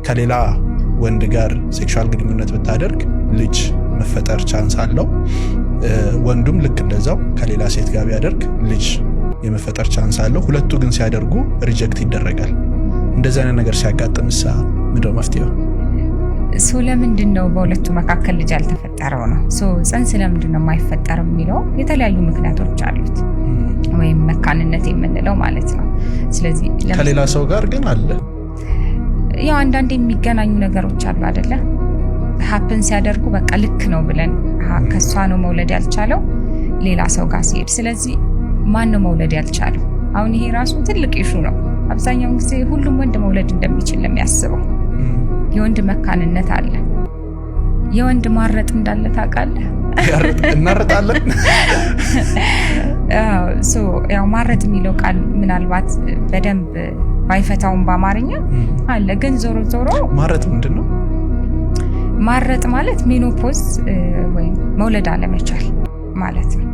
ከሌላ ወንድ ጋር sexual ግንኙነት ብታደርግ ልጅ መፈጠር chance አለው። ወንዱም ልክ እንደዛው ከሌላ ሴት ጋር ቢያደርግ ልጅ የመፈጠር chance አለው። ሁለቱ ግን ሲያደርጉ reject ይደረጋል። እንደዚህ አይነት ነገር ሲያጋጥምሳ ምንድነው መፍትሄው? So ለምንድን ነው በሁለቱ መካከል ልጅ ያልተፈጠረው ነው። So ጽንስ ለምንድን ነው የማይፈጠረው የሚለው የተለያዩ ምክንያቶች አሉት፣ ወይም መካንነት የምንለው ማለት ነው። ስለዚህ ከሌላ ሰው ጋር ግን አለ። ያው አንዳንድ የሚገናኙ ነገሮች አሉ አይደለ? Happen ሲያደርጉ በቃ ልክ ነው ብለን ከእሷ ነው መውለድ ያልቻለው ሌላ ሰው ጋር ሲሄድ፣ ስለዚህ ማን ነው መውለድ ያልቻለው? አሁን ይሄ ራሱ ትልቅ issue ነው። አብዛኛውን ጊዜ ሁሉም ወንድ መውለድ እንደሚችል ነው የሚያስበው። የወንድ መካንነት አለ። የወንድ ማረጥ እንዳለ ታውቃለህ? እናርጣለን። ያው ማረጥ የሚለው ቃል ምናልባት በደንብ ባይፈታውም በአማርኛ አለ። ግን ዞሮ ዞሮ ማረጥ ምንድን ነው? ማረጥ ማለት menopause ወይም መውለድ አለመቻል ማለት ነው።